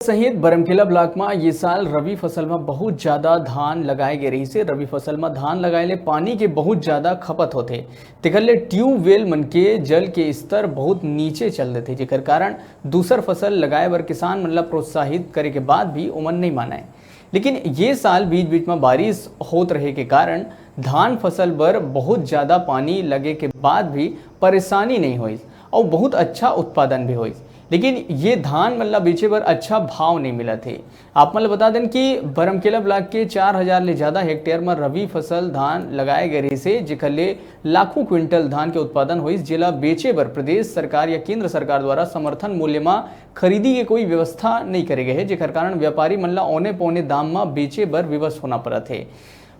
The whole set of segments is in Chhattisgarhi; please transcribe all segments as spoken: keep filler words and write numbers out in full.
सहित बरमकेला ब्लॉक म ये साल रबी फसल म बहुत ज्यादा धान लगाए गे रहिसे। रबी फसल म धान लगाए ले पानी के बहुत ज्यादा खपत होथे, तेकर ले ट्यूबवेल मन के जल के स्तर बहुत नीचे चल देथे, जेकर कारण दूसर फसल लगाए बर किसान मन ला प्रोत्साहित करे के बाद भी ओमन नइ मानय। लेकिन ये साल बीच-बीच म बारिश होत रहे के कारण धान फसल बर बहुत ज्यादा पानी लगे के बाद भी परेशानी नइ होइस अउ बहुत अच्छा उत्पादन भी होइस। लेकिन ये धान मन ला बेचे बर अच्छा भाव नइ मिलत हे। आप मन ल बता देन कि बरमकेला ब्लॉक के चार हजार ले ज्यादा हेक्टेयर म रबी फसल धान लगाए गए रहिसे, जेकर ले लाखों क्विंटल धान के उत्पादन होइस, जेला बेचे बर प्रदेश सरकार या केंद्र सरकार द्वारा समर्थन मूल्य म खरीदी के कोई व्यवस्था नइ करे गए हे, जेकर कारण व्यापारी मन ल औने पौने दाम म बेचे बर विवश होना पड़त हे।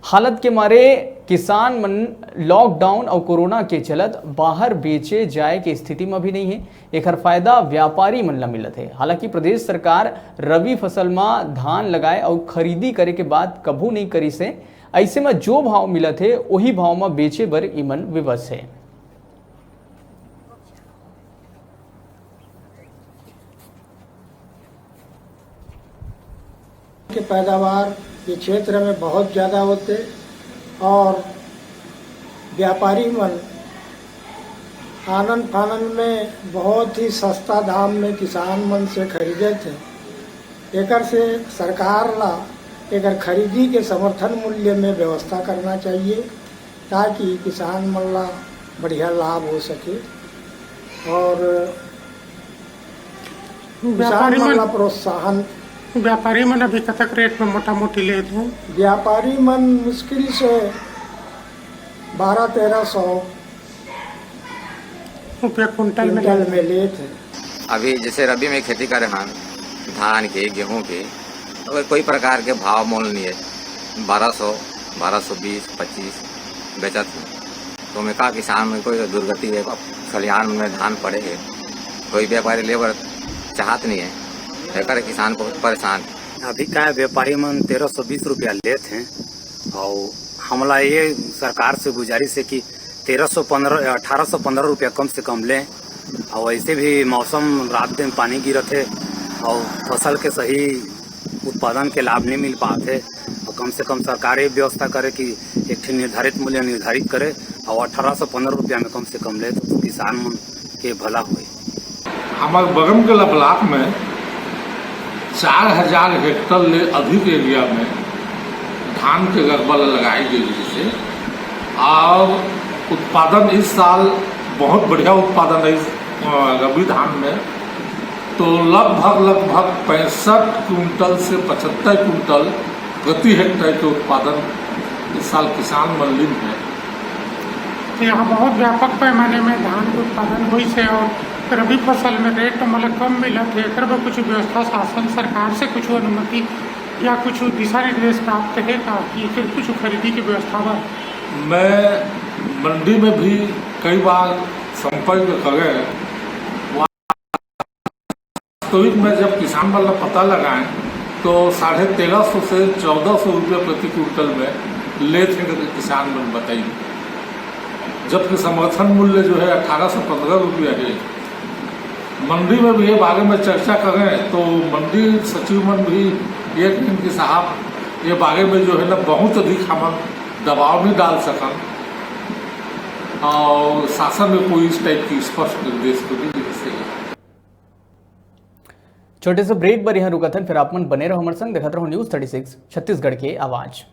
हालत के मारे किसान मन लॉकडाउन अउ कोरोना के चलत बाहर बेचे जाए के स्थिति म भी नइ हे। एखर फायदा व्यापारी मन ल मिलत हे। हालांकि प्रदेश सरकार रबी फसल म धान लगाए अउ खरीदी करे के बात कभू नइ करिस हे। अइसे म जो भाव मिलत हे, ओही भाव म बेचे बर इमन विवश हे। के पैदावार ये क्षेत्र में बहुत ज़्यादा होथे और व्यापारी मन आनन फानन में बहुत ही सस्ता दाम में किसान मन से खरीदथे। एकर से सरकार ला एकर खरीदी के समर्थन मूल्य में व्यवस्था करना चाहिए, ताकि किसान मन ला बढ़िया लाभ हो सके और किसान व्यापारी मन मन ला प्रोत्साहन। व्यापारी मन अभी कतक रेट में मोटा मोटी लेत हे? व्यापारी मन मुश्किल से बारह तेरह सौ रुपया कुंटल में कुंटल लेत। में लेत हे। अभी जैसे रबी में खेती करे हन, धान के, गेहूं के, अगर कोई प्रकार के भाव मोल नहीं है, बारह सौ, बारह सौ बीस, पच्चीस बेचत हूँ, तो मैं का किसान में कोई दुर्गति है? अब खलिहान में धान पड़े है, कोई व्यापारी लेबर चाहत नहीं है, एकर किसान बहुत परेशान है। अभी का व्यापारी मन तेरह सौ बीस रुपया लेत हैं, और हमला ये सरकार से गुजारिश है कि तेरह सौ पन्द्रह, अठारह सौ पन्द्रह रुपया कम से कम लें। और वैसे भी मौसम रात दिन पानी गिरत है और फसल के सही उत्पादन के लाभ नहीं मिल पात है। और कम से कम सरकार ये व्यवस्था करे कि एक ठे निर्धारित मूल्य निर्धारित करे और अठारह सौ पन्द्रह रुपया में कम से कम ले, तो किसान मन के भला होए। हमारे बरमकेला ब्लॉक में चार हजार हेक्टर ले अधिक एरिया में धान के गरबा लगाई गई, जिसे और उत्पादन इस साल बहुत बढ़िया उत्पादन है इस, अ, रबी धान में। तो लगभग, लगभग पैंसठ कुंटल से पचहत्तर कुंटल प्रति हेक्टेयर के उत्पादन इस साल किसान मन लीन है। तो यहाँ बहुत व्यापक पैमाने में धान के उत्पादन होइस हे और रबी फसल में रेट तो मतलब कम मिलत हे, एकर बर कुछ व्यवस्था, शासन सरकार से कुछ अनुमति या कुछ दिशा निर्देश प्राप्त हे का कि फिर कुछ खरीदी की व्यवस्था बर? मैं मंडी में भी कई बार संपर्क करे, वास्तविक में जब किसान मन ला पता लगाएं तो साढ़े तेरह सौ से चौदह सौ रुपये प्रति कुंटल में लेत हैं करके किसान मन बताई, जबकि समर्थन मूल्य जो है अठारह सौ पन्द्रह रुपया है। मंडी में भी ये बारे में चर्चा करें तो मंडी सचिव मन भी ये कहें कि साहब, ये बारे में जो है ना बहुत अधिक हम दबाव नहीं डाल सकन और शासन में कोई इस टाइप की स्पष्ट निर्देश को भी नहीं देते। छोटे से ब्रेक बर यहाँ रुकत हन, फिर आप मन बने रहो हमारे संग, देखत रहो न्यूज़ थर्टी सिक्स छत्तीसगढ़ के आवाज़।